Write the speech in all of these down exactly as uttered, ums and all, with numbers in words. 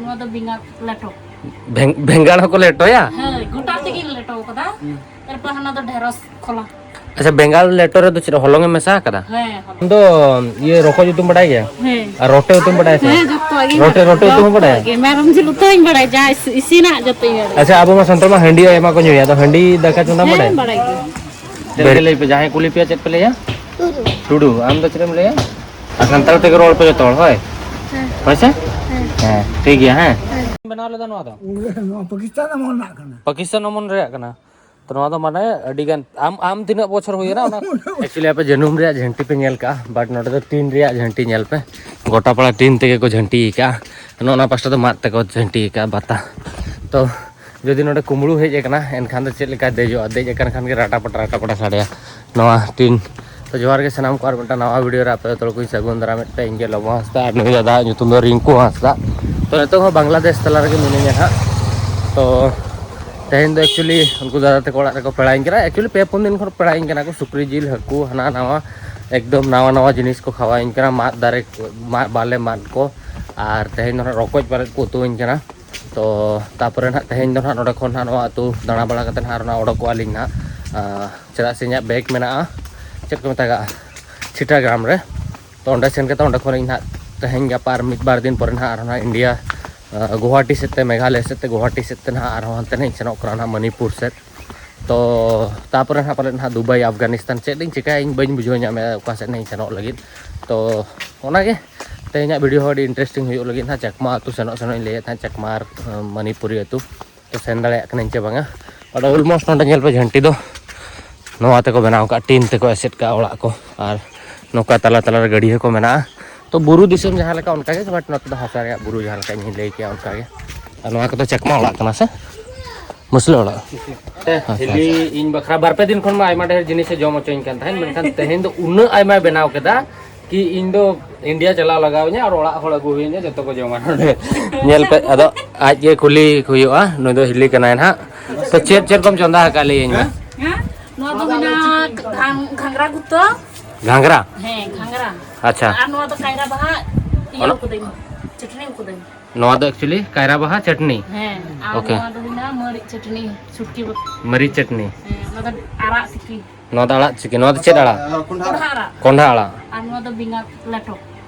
ᱱᱚᱣᱟ ᱫᱚ ᱵᱮᱸᱜᱟᱲ ᱞᱮᱴᱚ᱾ ᱵᱮᱝ- ᱵᱮᱸᱜᱟᱲ ᱦᱚᱸᱠᱚ ᱞᱮᱴᱚᱭᱟ? ᱦᱮᱸ, ᱜᱚᱴᱟ ᱛᱮᱜᱮ ᱞᱮᱴᱚ ᱠᱟᱫᱟ᱾ ᱛᱟᱨᱯᱚᱨ ᱦᱟᱱᱟ ᱫᱚ ᱰᱷᱮᱸᱲᱚᱥ ᱠᱷᱚᱞᱟ᱾ ᱟᱪᱪᱷᱟ, ᱵᱮᱸᱜᱟᱲ ᱞᱮᱴᱚ ᱨᱮᱫᱚ ᱪᱮᱫ ᱦᱚᱞᱚᱝ ᱮᱢ ᱢᱮᱥᱟ ᱟᱠᱟᱫᱟ? ᱦᱮᱸ, ᱦᱚᱞᱚᱝ᱾ ᱟᱢ ᱫᱚ ᱤᱭᱟᱹ ᱨᱚᱠᱚᱡ ᱩᱛᱩᱢ ᱵᱟᱰᱟᱭ ᱜᱮᱭᱟ? ᱦᱮᱸ᱾ ᱟᱨ ᱨᱚᱴᱮ ᱩᱛᱩᱢ ᱵᱟᱰᱟᱭᱟ ᱥᱮ? ᱦᱮᱸ, ᱡᱚᱛᱚᱣᱟᱜ ᱜᱮ᱾ ᱨᱚᱴᱮ, ᱨᱚᱴᱮ ᱩᱛᱩ ᱦᱚᱸ ᱡᱚᱛᱚᱣᱟᱜ ᱵᱟᱰᱟᱭᱟ? ᱜᱮ᱾ ᱢᱮᱨᱚᱢ ᱡᱤᱞ ᱩᱛᱩ ᱦᱚᱸᱧ ᱵᱟᱲᱟᱭᱟ, ᱡᱟ ᱤᱥ- ᱤᱥᱤᱱᱟᱜ ᱡᱚᱛᱚᱧ ᱵᱟᱲᱟᱭᱟ᱾ ᱟᱪᱪᱷᱟ, ᱟᱵᱚ ᱢᱟ ᱥᱟᱱᱛᱟᱲ ᱢᱟ ᱦᱟᱺᱰᱤ ᱟᱭᱢᱟ ᱠᱚ ᱧᱩᱭᱟ, ᱟᱫᱚ ᱦᱟᱺᱰᱤ ᱫᱟᱠᱟ ᱪᱚᱸᱫᱟᱢ ᱦᱮᱸ, ᱵᱟᱰᱟᱭᱟ? ᱵᱟᱲᱟᱭ ᱜᱮ᱾ ᱪᱮᱫ ᱯᱮ ᱞᱟᱹᱭ ᱯᱮ? ᱡᱟᱦᱟᱸᱭ ᱠᱩᱞᱤ ᱯᱮᱭᱟ, ᱪᱮᱫ ᱯᱮ ᱞᱟᱹᱭᱟ? ᱴᱩᱰᱩ᱾ ᱟᱢ ᱫᱚ ᱪᱮᱫ ᱮᱢ ᱞᱟᱹᱭᱟ? ᱟᱨ ᱥᱟᱱᱛᱟᱲ ᱛᱮᱜᱮ ᱨᱚᱲ ᱯᱮ ᱡᱚᱛᱚ ᱦᱚᱲ, ᱦᱳᱭ? ᱦᱳᱭ ᱥᱮ? ᱦᱮᱸ, ᱴᱷᱤᱠ ᱜᱮᱭᱟ, ᱦᱮᱸ᱾ ᱵᱮᱱᱟᱣ ᱞᱮᱫᱟ ᱱᱚᱣᱟ ᱫᱚ? ᱱᱚᱣᱟ ᱯᱟᱠᱤᱥᱛᱟᱱ ᱚᱢᱚᱱ ᱨᱮᱱᱟᱜ ᱠᱟᱱᱟ᱾ ᱯᱟᱠᱤᱥᱛᱟᱱ ᱚᱢᱚᱱ ᱨᱮᱭᱟᱜ ᱠᱟᱱᱟ᱾ ᱛᱚ, ᱱᱚᱣᱟ ᱫᱚ ᱢᱟᱱᱮ ᱟᱹᱰᱤ ᱜᱟᱱ, ᱟᱢ, ᱟᱢ ᱛᱤᱱᱟᱹᱜ ᱵᱚᱪᱷᱚᱨ ᱦᱩᱭᱮᱱᱟ ᱚᱱᱟ? Actually, ᱟᱯᱮ ᱡᱟᱹᱱᱩᱢ ᱨᱮᱭᱟᱜ ᱡᱷᱟᱹᱱᱴᱤ ᱯᱮ ᱧᱮᱞ ᱠᱟᱜᱼᱟ, but ᱱᱚᱰᱮ ᱫᱚ ᱴᱤᱱ ᱨᱮᱭᱟᱜ ᱡᱷᱟᱹᱱᱴᱤ ᱧᱮᱞ ᱯᱮ᱾ ᱜᱚᱴᱟ ᱯᱟᱲᱟ ᱴᱤᱱ ᱛᱮᱜᱮ ᱠᱚ ᱡᱷᱟᱹᱱᱴᱤ ᱠᱟᱜᱼᱟ᱾ ᱱᱚᱜᱼᱚ ᱱᱚᱣᱟ ᱯᱟᱥᱴᱟ ᱫᱚ ᱢᱟᱫ ᱛᱮᱠᱚ ᱡᱷᱟᱹᱱᱴᱤ ᱠᱟᱜᱼᱟ, ᱵᱟᱛᱟ᱾ ᱛᱚ, ᱡᱩᱫᱤ ᱱᱚᱰᱮ ᱠᱩᱢᱵᱽᱲᱩ ᱦᱮᱡ ᱟᱠᱟᱱᱟ, ᱮᱱᱠᱷᱟᱱ ᱫᱚ ᱪᱮᱫ ᱞᱮᱠᱟᱭ ᱫᱮᱡᱚᱜᱼᱟ? ᱫᱮᱡ ᱟᱠᱟᱱ ᱠᱷᱟᱱ ᱜᱮ ᱨᱟᱴᱟ ᱯᱟᱴᱟ, ᱨᱟᱴᱟ ᱯᱟᱴᱟ ᱥᱟᱰᱮᱭᱟ ᱱᱚᱣᱟ ᱴᱤᱱ᱾ ᱛᱚ, ᱡᱚᱦᱟᱨ ᱜᱮ ᱥᱟᱱᱟᱢ ᱠᱚ, ᱟᱨ ᱢᱤᱫᱴᱟᱝ ᱱᱟᱣᱟ video ᱨᱮ ᱟᱯᱮ ᱡᱚᱛᱚ ᱦᱚᱲ ᱠᱚᱧ ᱥᱟᱹᱜᱩᱱ ᱫᱟᱨᱟᱢᱮᱫ ᱯᱮ᱾ ᱤᱧ ᱜᱮ ᱞᱚᱵᱚ ᱦᱟᱸᱥᱫᱟ, ᱟᱨ ᱱᱩᱭ ᱫᱟᱫᱟ ᱧᱩᱛᱩᱢ ᱫᱚ ᱨᱤᱝᱠᱩ ᱦᱟᱸᱥᱫᱟ᱾ ᱛᱚ, ᱱᱤᱛᱚᱜ ᱦᱚᱸ ᱵᱟᱝᱞᱟᱫᱮᱥ ᱛᱟᱞᱟ ᱨᱮᱜᱮ ᱢᱤᱱᱟᱹᱧᱟ ᱱᱟᱦᱟᱜ᱾ ᱛᱚ, ᱛᱮᱦᱮᱧ ᱫᱚ actually ᱩᱱᱠᱩ ᱫᱟᱫᱟ ᱛᱟᱠᱚ ᱚᱲᱟᱜ ᱨᱮᱠᱚ ᱯᱮᱲᱟᱧ ᱠᱟᱱᱟ᱾ Actually, ᱯᱮ ᱯᱩᱱ ᱫᱤᱱ ᱠᱷᱚᱱ ᱯᱮᱲᱟᱧ ᱠᱟᱱᱟ ᱠᱚ᱾ ᱥᱩᱠᱨᱤ ᱡᱤᱞ, ᱦᱟᱹᱠᱩ, ᱦᱟᱱᱟ ᱱᱟᱣᱟ, ᱮᱠᱫᱚᱢ ᱱᱟᱣᱟ ᱱᱟᱣᱟ ᱡᱤᱱᱤᱥ ᱠᱚ ᱠᱷᱟᱣᱟᱧ ᱠᱟᱱᱟ᱾ ᱢᱟᱫ ᱫᱟᱨᱮ ᱠᱚ, ᱢᱟᱫ, ᱵᱟᱞᱮ ᱢᱟᱫ ᱠᱚ, ᱟᱨ ᱛᱮᱦᱮᱧ ᱫᱚ ᱱᱟᱦᱟᱜ ᱨᱚᱠᱚᱡ ᱯᱟᱨᱮᱡ ᱠᱚ ᱩᱛᱩᱣᱟᱹᱧ ᱠᱟᱱᱟ᱾ ᱛᱚ, ᱛᱟᱯᱚᱨᱮ ᱱᱟᱦᱟᱜ ᱛᱮᱦᱮᱧ ᱫᱚ ᱱᱟᱦᱟᱜ ᱱᱚᱰᱮ ᱠᱷᱚᱱ ᱱᱟᱦᱟᱜ ᱱᱚᱣᱟ ᱟᱹᱛᱩ ᱫᱟᱬᱟ ᱵᱟᱲᱟ ᱠᱟᱛᱮ ᱱᱟᱦᱟᱜ ᱟᱨ ᱱᱟᱦᱟᱜ ᱚᱰᱚᱠᱚᱜᱼᱟ ᱞᱤᱧ ᱱᱟᱦᱟᱜ᱾ ᱟᱸ, ᱪᱮᱫᱟᱜ ᱥᱮ ᱤᱧᱟᱹᱜ ᱵᱮᱜᱽ ᱢᱮᱱᱟᱜᱼᱟ, ᱪᱮᱫ ᱠᱚ ᱢᱮᱛᱟᱜᱟᱜᱼᱟ, ᱪᱷᱤᱴᱟᱜᱨᱟᱢ ᱨᱮ᱾ ᱛᱚ, ᱚᱸᱰᱮ ᱥᱮᱱ ᱠᱟᱛᱮ ᱚᱸᱰᱮ ᱠᱷᱚᱱ ᱤᱧ ᱱᱟᱦᱟᱜ ᱛᱮᱦᱮᱧ, ᱜᱟᱯᱟ ᱟᱨ ᱢᱤᱫ ᱵᱟᱨ ᱫᱤᱱ ᱯᱚᱨᱮ ᱱᱟᱦᱟᱜ ᱟᱨᱦᱚᱸ ᱱᱟᱦᱟᱜ ᱤᱱᱰᱤᱭᱟ, ᱟᱸ, ᱜᱩᱣᱟᱦᱟᱴᱤ ᱥᱮᱫ ᱛᱮ, ᱢᱮᱜᱷᱟᱞᱚᱭ ᱥᱮᱫ ᱛᱮ, ᱜᱩᱣᱟᱦᱟᱴᱤ ᱥᱮᱫ ᱛᱮ ᱱᱟᱦᱟᱜ ᱟᱨᱦᱚᱸ ᱦᱟᱱᱛᱮ ᱱᱟᱦᱟᱜ ᱤᱧ ᱥᱮᱱᱚᱜ ᱠᱟᱱᱟ ᱱᱟᱦᱟᱜ ᱢᱚᱱᱤᱯᱩᱨ ᱥᱮᱫ᱾ ᱛᱚ, ᱛᱟᱯᱚᱨᱮ ᱱᱟᱦᱟᱜ ᱯᱟᱞᱮᱫ ᱱᱟᱦᱟᱜ ᱫᱩᱵᱟᱭ, ᱟᱯᱷᱜᱟᱱᱤᱥᱛᱟᱱ, ᱪᱮᱫ ᱤᱧ ᱪᱤᱠᱟᱹᱭᱟ ᱤᱧ ᱵᱟᱹᱧ ᱵᱩᱡᱷᱟᱹᱣ ᱧᱟᱢᱮᱫᱼᱟ ᱚᱠᱟ ᱥᱮᱫ ᱱᱟᱦᱟᱜ ᱤᱧ ᱥᱮᱱᱚᱜ ᱞᱟᱹᱜᱤᱫ᱾ ᱛᱚ, ᱚᱱᱟᱜᱮ ᱛᱮᱦᱮᱧᱟᱜ video ᱦᱚᱸ ᱟᱹᱰᱤ interesting ᱦᱩᱭᱩᱜ ᱞᱟᱹᱜᱤᱫ ᱱᱟᱦᱟᱜ᱾ ᱪᱟᱠᱢᱟ ᱟᱹᱛᱩ ᱥᱮᱱᱚᱜ ᱥᱮᱱᱚᱜ ᱤᱧ ᱞᱟᱹᱭᱮᱫ ᱛᱟᱦᱮᱸᱫ, ᱪᱟᱠᱢᱟ ᱟᱨ, ᱟᱸ, ᱢᱚᱱᱤᱯᱩᱨᱤ ᱟᱹᱛᱩ᱾ ᱛᱚ, ᱥᱮᱱ ᱫᱟᱲᱮᱭᱟᱜ ᱠᱟᱹᱱᱟᱹᱧ ᱪᱮ ᱵᱟᱝᱟ? But almost ᱱᱚᱰᱮ ᱧᱮᱞ ᱯᱮ, ᱡᱷᱟᱹᱱᱴᱤ ᱫᱚ ᱱᱚᱣᱟ ᱛᱮᱠᱚ ᱵᱮᱱᱟᱣ ᱠᱟᱜᱼᱟ, ᱴᱤᱱ ᱛᱮᱠᱚ ᱮᱥᱮᱫ ᱠᱟᱜᱼᱟ ᱚᱲᱟᱜ ᱠᱚ, ᱟᱨ ᱱᱚᱝᱠᱟ ᱛᱟᱞᱟ ᱛᱟᱞᱟ ᱨᱮ ᱜᱟᱹᱰᱭᱟᱹ ᱠᱚ ᱢᱮᱱᱟᱜᱼᱟ᱾ ᱛᱚ, ᱵᱩᱨᱩ ᱫᱤᱥᱚᱢ ᱡᱟᱦᱟᱸ ᱞᱮᱠᱟ ᱚᱱᱠᱟ ᱜᱮ, but ᱱᱚᱛᱮ ᱫᱚ ᱦᱟᱥᱟ ᱨᱮᱭᱟᱜ ᱵᱩᱨᱩ ᱡᱟᱦᱟᱸ ᱞᱮᱠᱟ ᱤᱧ ᱞᱟᱹᱭ ᱠᱮᱜᱼᱟ ᱚᱱᱠᱟ ᱜᱮ᱾ ᱟᱨ ᱱᱚᱣᱟ ᱠᱚᱫᱚ ᱪᱟᱠᱢᱟ ᱚᱲᱟᱜ ᱠᱟᱱᱟ ᱥᱮ ᱢᱩᱥᱞᱟᱹ ᱚᱲᱟᱜ? ᱛᱮ ᱟᱪᱪᱷᱟ, ᱦᱤᱞᱤ ᱟᱪᱪᱷᱟ᱾ ᱤᱧ ᱵᱟᱠᱷᱨᱟ ᱵᱟᱨ ᱯᱮ ᱫᱤᱱ ᱠᱷᱚᱱ ᱢᱟ ᱟᱭᱢᱟ ᱰᱷᱮᱨ ᱡᱤᱱᱤᱥᱮ ᱡᱚᱢ ᱦᱚᱪᱚᱧ ᱠᱟᱱ ᱛᱟᱦᱮᱸᱫ, ᱢᱮᱱᱠᱷᱟᱱ ᱛᱮᱦᱮᱧ ᱫᱚ ᱩᱱᱟᱹᱜ ᱟᱭᱢᱟᱭ ᱵᱮᱱᱟᱣ ᱠᱮᱫᱟ ᱠᱤ ᱤᱧ ᱫᱚ ᱤᱱᱰᱤᱭᱟ ᱪᱟᱞᱟᱣ ᱞᱟᱜᱟᱣ ᱤᱧᱟ ᱟᱨ ᱚᱲᱟᱜ ᱦᱚᱲ ᱟᱹᱜᱩ ᱦᱩᱭ ᱤᱧᱟ, ᱡᱚᱛᱚ ᱠᱚ ᱡᱚᱢᱟ ᱱᱚᱰᱮ᱾ ᱧᱮᱞ ᱯᱮ, ᱟᱫᱚ ᱟᱡ ᱜᱮ ᱠᱩᱞᱤ ᱦᱩᱭᱩᱜᱼᱟ, ᱱᱩᱭ ᱫᱚ ᱦᱤᱞᱤ ᱠᱟᱱᱟᱭ ᱱᱟᱦᱟᱜ᱾ ᱛᱚ, ᱪᱮᱫ ᱪᱮᱫ ᱠᱚᱢ ᱪᱚᱸᱫᱟ ᱟᱠᱟᱫ ᱞᱟᱹᱭᱟᱹᱧ ᱢᱮ? ᱦᱮᱸ? ᱱᱚᱣᱟ ᱫᱚ ᱦᱩᱭᱱᱟ ᱜᱷᱟᱝ- ᱜᱷᱟᱝᱨᱟ ᱜᱩᱛᱟᱹ᱾ ᱜᱷᱟᱝᱨᱟ? ᱦᱮᱸ, ᱜᱷᱟᱝᱨᱟ᱾ ᱟᱪᱪᱷᱟ᱾ ᱟᱨ ᱱᱚᱣᱟ ᱫᱚ ᱠᱟᱭᱨᱟ ᱵᱟᱦᱟ ᱤᱭᱟᱹ ᱚᱱᱟ- ᱠᱟᱹᱫᱟᱹᱧ, ᱪᱟᱹᱴᱱᱤ ᱠᱟᱹᱫᱟᱹᱧ᱾ ᱱᱚᱣᱟ ᱫᱚ actually ᱠᱟᱭᱨᱟ ᱵᱟᱦᱟ ᱪᱟᱴᱱᱤ᱾ ᱦᱮᱸ, ᱟᱨ Okay. ᱱᱚᱣᱟ ᱫᱚ ᱦᱩᱭᱱᱟ ᱢᱟᱹᱨᱤᱪ ᱪᱟᱴᱱᱤ, ᱥᱩᱴᱠᱤ ᱵᱟᱠ-, ᱢᱟᱹᱨᱤᱪ ᱪᱟᱴᱱᱤ᱾ ᱦᱮᱸ, ᱚᱱᱟ ᱫᱚ ᱟᱲᱟᱜ ᱛᱤᱠᱤ᱾ ᱱᱚᱣᱟ ᱫᱚ ᱟᱲᱟᱜ ᱪᱤᱠᱟᱹ? ᱱᱚᱣᱟ ᱫᱚ ᱪᱮᱫ ᱟᱲᱟᱜ? ᱠᱚᱸᱰᱷᱟ᱾ ᱠᱚᱸᱰᱷᱟ ᱟᱲᱟᱜ᱾ ᱠᱚᱸᱰᱷᱟ ᱟᱲᱟᱜ᱾ ᱟᱨ ᱱᱚᱣᱟ ᱫᱚ ᱵᱮᱸᱜᱟᱲ ᱞᱮᱴᱚ᱾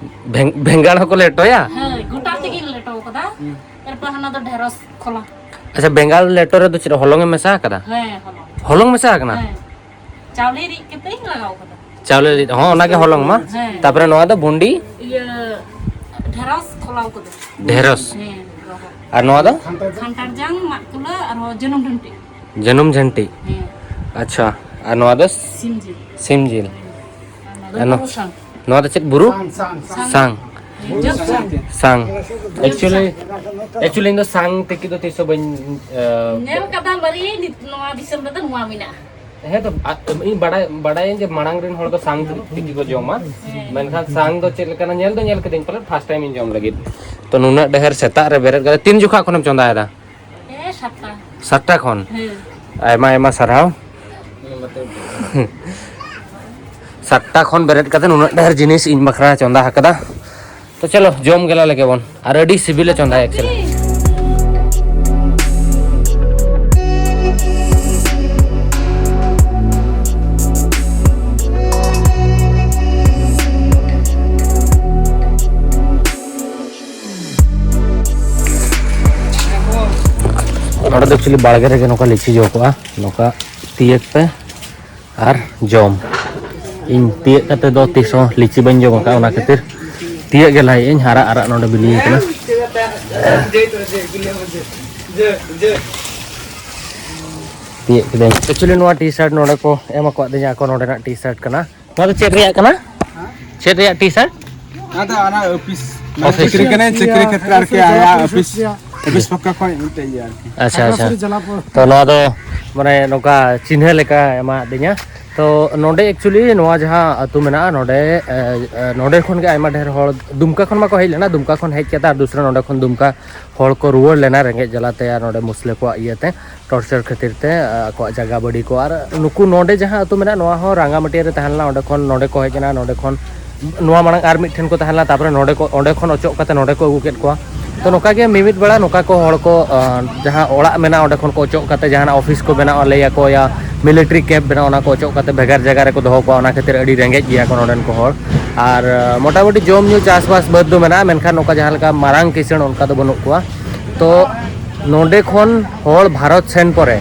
ᱵᱷᱮᱝ-, ᱵᱮᱸᱜᱟᱲ ᱦᱚᱸᱠᱚ ᱞᱮᱴᱚᱭᱟ? ᱦᱮᱸ, ᱜᱚᱴᱟ ᱛᱮᱜᱮ ᱞᱮᱴᱚ ᱠᱟᱫᱟ᱾ ᱦᱩᱸ᱾ ᱮᱨᱯᱚᱨ ᱦᱟᱱᱟ ᱫᱚ ᱰᱷᱮᱸᱲᱚᱥ ᱠᱷᱚᱞᱟ᱾ ᱟᱪᱪᱷᱟ, ᱵᱮᱸᱜᱟᱲ ᱞᱮᱴᱚ ᱨᱮᱫᱚ ᱪᱮᱫ ᱦᱚᱞᱚᱝ ᱮᱢ ᱢᱮᱥᱟ ᱟᱠᱟᱫᱟ? ᱦᱮᱸ, ᱦᱚᱞᱚᱝ᱾ ᱦᱚᱞᱚᱝ ᱢᱮᱥᱟ ᱟᱠᱟᱱᱟ? ᱦᱮᱸ᱾ ᱪᱟᱣᱞᱮ ᱨᱤᱫ ᱠᱟᱛᱮᱧ ᱞᱟᱜᱟᱣ ᱠᱟᱫᱟ᱾ ᱪᱟᱣᱞᱮ ᱨᱤᱫ, ᱦᱚᱸ, ᱚᱱᱟᱜᱮ ᱦᱚᱞᱚᱝ ᱢᱟ᱾ ᱦᱮᱸ᱾ ᱛᱟᱯᱚᱨᱮ ᱱᱚᱣᱟ ᱫᱚ ᱵᱩᱱᱰᱤ? ᱤᱭᱟᱹ, ᱰᱷᱮᱸᱲᱚᱥ ᱠᱷᱚᱞᱟᱣ ᱠᱟᱫᱟ᱾ ᱰᱷᱮᱸᱲᱚᱥ᱾ ᱦᱮᱸ, ᱨᱚᱦᱚᱲ᱾ ᱟᱨ ᱱᱚᱣᱟ ᱫᱚ? ᱠᱷᱟᱱᱴᱟᱲ ᱡᱟᱝ, ᱢᱟᱫ ᱠᱩᱞᱟᱹ, ᱟᱨᱦᱚᱸ ᱡᱟᱹᱱᱩᱢ ᱰᱷᱟᱹᱱᱴᱤ᱾ ᱡᱟᱹᱱᱩᱢ ᱡᱷᱟᱹᱱᱴᱤ᱾ ᱦᱮᱸ᱾ ᱟᱪᱪᱷᱟ, ᱟᱨ ᱱᱚᱣᱟ ᱫᱚ? ᱥᱤᱢ ᱡᱤᱞ᱾ ᱥᱤᱢ ᱡᱤᱞ᱾ ᱟᱨ ᱱᱚᱣᱟ ᱫᱚ ᱮᱱᱚ-, ᱵᱩᱨᱩ ᱥᱟᱝ᱾ ᱱᱚᱣᱟ ᱫᱚ ᱪᱮᱫ ᱵᱩᱨᱩ? ᱥᱟᱝ, ᱥᱟᱝ᱾ ᱥᱟᱝ᱾ ᱥᱟᱝ᱾ ᱥᱟᱝ᱾ Actually, actually ᱤᱧ ᱫᱚ ᱥᱟᱝ ᱛᱤᱠᱤ ᱫᱚ ᱛᱤᱥ ᱦᱚᱸ ᱵᱟᱹᱧ, ᱮ, ᱧᱮᱞ ᱠᱟᱫᱟ ᱵᱟᱹᱨᱤ ᱱᱤᱛ ᱱᱚᱣᱟ ᱫᱤᱥᱚᱢ ᱨᱮᱫᱚ ᱱᱚᱣᱟ ᱢᱮᱱᱟᱜᱼᱟ᱾ ᱦᱮᱸ ᱛᱚ, ᱟ-, ᱤᱧ ᱵᱟᱰᱟᱭ, ᱵᱟᱰᱟᱭᱟᱹᱧ ᱡᱮ ᱢᱟᱲᱟᱝ ᱨᱮᱱ ᱦᱚᱲ ᱫᱚ ᱥᱟᱝ ᱛᱤᱠᱤ ᱠᱚ ᱡᱚᱢᱟ, ᱦᱮᱸ᱾ ᱢᱮᱱᱠᱷᱟᱱ ᱥᱟᱝ ᱫᱚ ᱪᱮᱫ ᱞᱮᱠᱟᱱᱟ ᱧᱮᱞ ᱫᱚ ᱧᱮᱞ ᱠᱟᱹᱫᱟᱹᱧ, ᱯᱟᱞᱮ first time ᱤᱧ ᱡᱚᱢ ᱞᱟᱹᱜᱤᱫ᱾ ᱛᱚ ᱱᱩᱱᱟᱹᱜ ᱰᱷᱮᱨ ᱥᱮᱛᱟᱜ ᱨᱮ ᱵᱮᱨᱮᱫ ᱠᱟᱛᱮ ᱛᱤᱱ ᱡᱚᱠᱷᱟᱜ ᱠᱷᱚᱱᱮᱢ ᱪᱚᱸᱫᱟᱭᱮᱫᱟ? ᱦᱮᱸ, ᱥᱟᱛᱴᱟ᱾ ᱥᱟᱛᱴᱟ ᱠᱷᱚᱱ? ᱦᱮᱸ᱾ ᱟᱭᱢᱟ ᱟᱭᱢᱟ ᱥᱟᱨᱦᱟᱣ᱾ ᱥᱟᱛᱴᱟ ᱠᱷᱚᱱ ᱵᱮᱨᱮᱫ ᱠᱟᱛᱮ ᱱᱩᱱᱟᱹᱜ ᱰᱷᱮᱨ ᱡᱤᱱᱤᱥ ᱤᱧ ᱵᱟᱠᱷᱨᱟ ᱪᱚᱸᱫᱟ ᱟᱠᱟᱫᱟ᱾ ᱛᱚ ᱪᱚᱞᱚ, ᱡᱚᱢ ᱜᱮᱞᱟ ᱞᱮᱜᱮ ᱵᱚᱱ᱾ ᱟᱨ ᱟᱹᱰᱤ ᱥᱤᱵᱤᱞᱮ ᱪᱚᱸᱫᱟᱭᱟ actually᱾ ᱱᱚᱰᱮ ᱫᱚ actually ᱵᱟᱲᱜᱮ ᱨᱮᱜᱮ ᱱᱚᱝᱠᱟ ᱞᱤᱪᱤ ᱡᱚ ᱠᱚᱜᱼᱟ, ᱱᱚᱝᱠᱟ ᱛᱤᱭᱟᱹᱜ ᱯᱮ᱾ ᱟᱨ ᱡᱚᱢ᱾ ᱤᱧ ᱛᱤᱭᱟᱹᱜ ᱠᱟᱛᱮ ᱫᱚ ᱛᱤᱥ ᱦᱚᱸ ᱞᱤᱪᱤ ᱵᱟᱹᱧ ᱡᱚᱢ ᱟᱠᱟᱫᱼᱟ, ᱚᱱᱟ ᱠᱷᱟᱹᱛᱤᱨ ᱛᱤᱭᱟᱹᱜ ᱜᱮ ᱞᱟᱦᱟᱭᱮᱫ ᱟᱹᱧ᱾ ᱟᱨᱟᱜ ᱟᱨᱟᱜ ᱱᱚᱰᱮ ᱵᱤᱞᱤ ᱟᱠᱟᱱᱟ᱾ ᱛᱤᱭᱟᱹᱜ ᱠᱤᱫᱟᱹᱧ᱾ Actually ᱱᱚᱣᱟ T-shirt ᱱᱚᱰᱮ ᱠᱚ ᱮᱢ ᱟᱠᱟᱫ ᱫᱤᱧᱟ, ᱟᱠᱚ ᱱᱚᱰᱮᱱᱟᱜ T-shirt ᱠᱟᱱᱟ᱾ ᱱᱚᱣᱟ ᱫᱚ ᱪᱮᱫ ᱨᱮᱭᱟᱜ ᱠᱟᱱᱟ? ᱪᱮᱫ ᱨᱮᱭᱟᱜ T-shirt? ᱟᱫᱚ ᱚᱱᱟ ᱚᱯᱷᱤᱥ, ᱢᱟᱱᱮ ᱚᱯᱷᱤᱥ ᱪᱟᱹᱠᱨᱤ ᱨᱮ᱾ ᱠᱟᱱᱟᱭ, ᱪᱟᱹᱠᱨᱤ ᱠᱷᱮᱛᱨᱮ ᱟᱨᱠᱤ ᱟᱭᱟᱜ ᱚᱯᱷᱤᱥ, ᱚᱯᱷᱤᱥ ᱯᱚᱠᱠᱷᱚ ᱠᱷᱚᱱ ᱢᱤᱫᱴᱮᱡ ᱤᱭᱟᱹ ᱟᱨᱠᱤ᱾ ᱟᱪᱪᱷᱟ, ᱟᱪᱪᱷᱟ᱾ ᱛᱚ ᱱᱚᱣᱟ ᱫᱚ ᱢᱟᱱᱮ ᱱᱚᱝᱠᱟ ᱪᱤᱱᱦᱟᱹ ᱞᱮᱠᱟ ᱮᱢᱟᱫᱤᱧᱟ᱾ ᱛᱚ ᱱᱚᱰᱮ actually ᱱᱚᱣᱟ ᱡᱟᱦᱟᱸ ᱟᱹᱛᱩ ᱢᱮᱱᱟᱜᱼᱟ, ᱱᱚᱰᱮ, ᱮ, ᱮ, ᱱᱚᱰᱮ ᱠᱷᱚᱱ ᱜᱮ ᱟᱭᱢᱟ ᱰᱷᱮᱨ ᱦᱚᱲ ᱫᱩᱢᱠᱟ ᱠᱷᱚᱱ ᱢᱟᱠᱚ ᱦᱮᱡ ᱞᱮᱱᱟ, ᱫᱩᱢᱠᱟ ᱠᱷᱚᱱ ᱦᱮᱡ ᱠᱟᱛᱮ ᱟᱨ ᱫᱩᱥᱨᱟ ᱱᱚᱰᱮ ᱠᱷᱚᱱ ᱫᱩᱢᱠᱟ ᱦᱚᱲ ᱠᱚ ᱨᱩᱣᱟᱹᱲ ᱞᱮᱱᱟ ᱨᱮᱸᱜᱮᱡ ᱡᱟᱞᱟᱛᱮ ᱟᱨ ᱱᱚᱰᱮ ᱢᱩᱥᱞᱟᱹ ᱠᱚᱣᱟᱜ ᱤᱭᱟᱹᱛᱮ᱾ Torture ᱠᱷᱟᱹᱛᱤᱨ ᱛᱮ, ᱟ, ᱟᱠᱚᱣᱟᱜ ᱡᱟᱭᱜᱟ ᱵᱟᱹᱲᱤ ᱠᱚ᱾ ᱟᱨ ᱱᱩᱠᱩ ᱱᱚᱰᱮ ᱡᱟᱦᱟᱸ ᱟᱹᱛᱩ ᱢᱮᱱᱟᱜᱼᱟ, ᱱᱚᱣᱟ ᱦᱚᱸ ᱨᱟᱸᱜᱟᱢᱟᱹᱴᱤᱭᱟᱹ ᱨᱮ ᱛᱟᱦᱮᱸ ᱞᱮᱱᱟ, ᱚᱸᱰᱮ ᱠᱷᱚᱱ ᱱᱚᱰᱮ ᱠᱚ ᱦᱮᱡ ᱮᱱᱟ, ᱱᱚᱰᱮ ᱠᱷᱚᱱ ᱱᱚᱣᱟ ᱢᱟᱲᱟᱝ ᱟᱨ ᱢᱤᱫ ᱴᱷᱮᱱ ᱠᱚ ᱛᱟᱦᱮᱸ ᱞᱮᱱᱟ, ᱛᱟᱨᱯᱚᱨᱮ ᱱᱚᱰᱮ ᱠᱚ, ᱚᱸᱰᱮ ᱠᱷᱚᱱ ᱚᱪᱚᱜ ᱠᱟᱛᱮ ᱱᱚᱰᱮ ᱠᱚ ᱟᱹᱜᱩ ᱠᱮᱫ ᱠᱚᱣᱟ᱾ ᱛᱚ ᱱᱚᱝᱠᱟ ᱜᱮ ᱢᱤᱢᱤᱫ ᱵᱮᱲᱟ ᱱᱚᱝᱠᱟ ᱠᱚ ᱦᱚᱲ ᱠᱚ, ᱟᱸ, ᱡᱟᱦᱟᱸ ᱚᱲᱟᱜ ᱢᱮᱱᱟᱜᱼᱟ, ᱚᱸᱰᱮ ᱠᱷᱚᱱ ᱠᱚ ᱚᱪᱚᱜ ᱠᱟᱛᱮ ᱡᱟᱦᱟᱱᱟᱜ ᱚᱯᱷᱤᱥ ᱠᱚ ᱵᱮᱱᱟᱣᱟ, ᱞᱟᱹᱭ ᱟᱠᱚ ᱭᱟ ᱢᱤᱞᱤᱴᱟᱨᱤ ᱠᱮᱢᱯ ᱵᱮᱱᱟᱣ, ᱚᱱᱟ ᱠᱚ ᱚᱪᱚᱜ ᱠᱟᱛᱮ ᱵᱷᱮᱜᱟᱨ ᱡᱟᱭᱜᱟ ᱨᱮᱠᱚ ᱫᱚᱦᱚ ᱠᱚᱣᱟ᱾ ᱚᱱᱟ ᱠᱷᱟᱹᱛᱤᱨ ᱟᱹᱰᱤ ᱨᱮᱸᱜᱮᱡ ᱜᱮᱭᱟ ᱠᱚ ᱱᱚᱰᱮᱱ ᱠᱚ ᱦᱚᱲ᱾ ᱟᱨ, ᱟᱸ, ᱢᱚᱴᱟᱢᱩᱴᱤ ᱡᱚᱢ ᱧᱩ, ᱪᱟᱥᱵᱟᱥ, ᱵᱟᱹᱫᱽ ᱫᱚ ᱢᱮᱱᱟᱜᱼᱟ, ᱢᱮᱱᱠᱷᱟᱱ ᱱᱚᱝᱠᱟ ᱡᱟᱦᱟᱸ ᱞᱮᱠᱟ ᱢᱟᱨᱟᱝ ᱠᱤᱥᱟᱹᱬ, ᱚᱱᱠᱟ ᱫᱚ ᱵᱟᱹᱱᱩᱜ ᱠᱚᱣᱟ᱾ ᱛᱚ ᱱᱚᱰᱮ ᱠᱷᱚᱱ ᱦᱚᱲ ᱵᱷᱟᱨᱚᱛ ᱥᱮᱱ ᱯᱚᱨᱮ